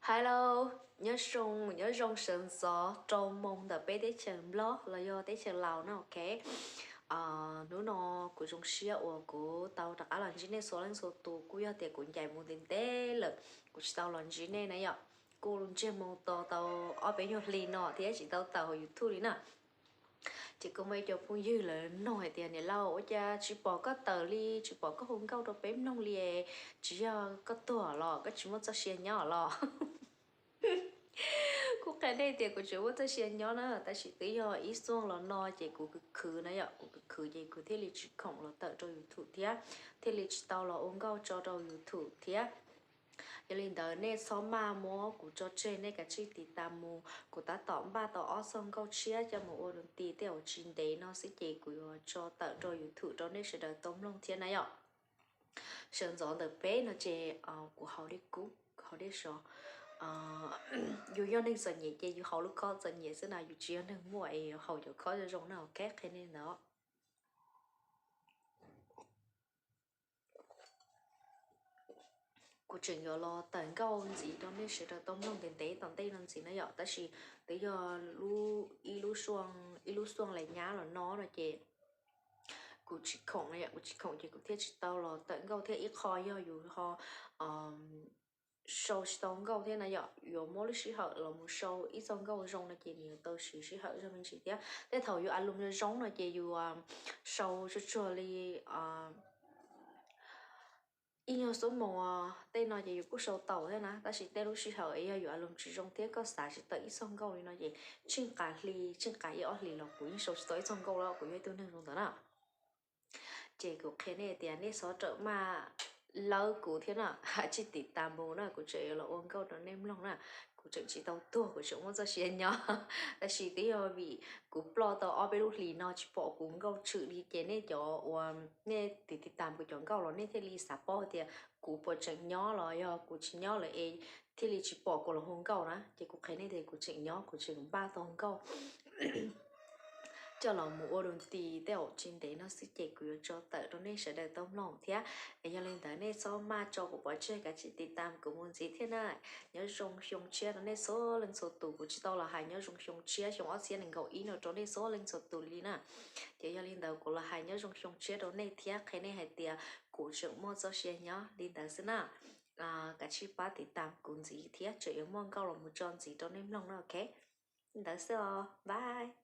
Hello, nyob zoo, nyob zoo sawv ntxov rau moo ntawm peb teb chaws Nplog los yog teb chaws Laus na, ok. Hnub no kuv zoo siab uas kuv tau rov qab los ntsib nej txhua leej txhua tus, kuj yog tias kuv ncaim mus ntev ntev lawm kuv tsis tau los ntsib nej na yom. Kuj ntsiag moo to tau ob peb nyuag hli no thiab tsis tau tawm hauv YouTube li na. Ces kuj muaj ib co phooj ywg lawv nug hais tias, Niam laus, ua cas tsis pom koj tawm li, tsis pom koj hu nkauj rau peb mloog li, tsis yog koj tuag los koj tsis muaj txoj sia nyob los? Kuv qhia nej tias kuv tseem muaj txoj sia nyob na, tab sis twb yog ib xuaj los no ces kuv khwv khwv na yom, kuv khwv khwv ces kuv thiaj li tsis khoom los tawm rau YouTube thiab, thiaj li tsis tau los ua nkauj tso rau YouTube thiab. Yog li ntawd nej txhob maj muab kuv tso tseg, nej kav tsij tiv tas mus, kuv tab tom npaj tau ob txoj nkauj tshiab coj mus ua dua nti tej zaum tsis ntev no xwb ces kuv yuav tso tawm rau YouTube rau nej sawv daws tau mloog thiab na yom. Sawv ntxov ntawm peb no ces kuv haus dej kub, haus dej sov. Yus yog neeg txom nyem ces yus haus lub khob txom nyem xwb na, yus tsis yog neeg muaj es haus cov khob zoo zoo na, ok, qhia nej ntawd. Kuv tseem yuav los tawm nkauj ntxiv rau nej sawv daws tau mloog ntev ntev tom ntej no ntxiv na yom, tab sis twb yog ib lub, ib lub xuaj lais nyab los no no ces kuv tsis khoom na yom, kuv tsis khoom ces kuv thiaj tsis tau los tawm nkauj thiab. Ib qho yog yus ho sau tsis tau nkauj thiab na yom, yuav muab lub sij hawm los mus sau ib txoj nkauj zoo no ces nws yuav tau siv sij hawm zog me ntsis thiab. Tej thaum yus a lum zoo zoo no ces yus sau tsuag tsuag li ib nyuag xuab moos tej no ces yus kuj sau tau thiab na, tab sis tej lub sij hawm yog yus a lum tsis zoo thiab koj xav tsis tawm ib txoj nkauj li no ces tsheej qas hli, tsheej qas ib ob hlis los kuv yeej sau tsis tau ib txoj nkauj los kuv yog ib tug neeg zoo ntawd na. Ces kuv qhia nej tias nej txhob rawm maj lawb kuv thiab na, tsij tiv tas mus na, kuv tseem yuav los ua nkauj rau nej mloog na. Kuv tseem tsis tau tuag, kuv tseem muaj txoj sia nyob, tab sis twb yog vim kuv ploj tau ob peb lub hlis no tsis pom kuv nkauj tshwm li ces nej cov uas nej tiv tiv tas kuv cov nkauj los nej thiaj li xav paub tias kuv puas tseem nyob los yog kuv tsis nyob lawm es thiaj li tsis pom kuv los hu nkauj na. Ces kuv qhia nej tias kuv tseem nyob, kuv tseem npaj tau nkauj coj los mus ua dua nti tej zaum tsis ntev no xwb ces kuv yuav tso tawm rau nej sawv daws tau mloog thiab. Es yog li ntawd nej txhob maj tso kuv pov tseg, kav tsij tiv tas kuv mus ntxiv thiab na. Nyob zoo xyoo tshiab rau nej txhua leej txhua tus, kuv tsis tau los hais nyob zoo xyoo tshiab xyoo ob txhiab nees nkaum ib no rau nej txhua leej txhua tus li na. Ces yog li ntawd kuv los hais nyob zoo xyoo tshiab rau nej thiab qhia nej hais tias kuv tseem muaj txoj sia nyob li ntawd xwb na. Kav tsij pab tiv tas kuv ntxiv thiab tseem yuav muaj nkauj los mus tso ntxiv rau nej mloog na, ok. Li ntawd xwb os, bye.